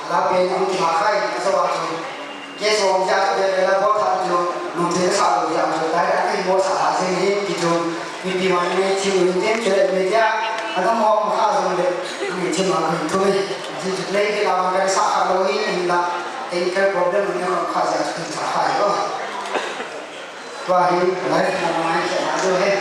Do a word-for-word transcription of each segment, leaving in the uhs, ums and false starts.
Lapen ang kimakhai, so ang chu. Guest of honour chu ve ve la bol tha chu, lungthim sa lo jia chu, direct a kibol sa ha jing hi ti chu, mipi hon nei thim u tin, chule media, adang ho ma kha jong le, nei thim a koi thu hi. Ji chu play ke la ma ka sa kha lo hi, in la, technical problem ni kha kha jia chu sa kha hi o. Tua hi, live na ma hi sa lo he.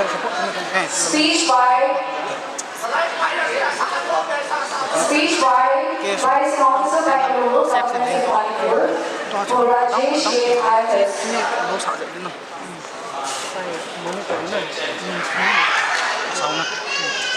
Speech by speech by Vice Council Bangalore, Government of Manipur, to Rajesh K I S. Monitor na. Sao na.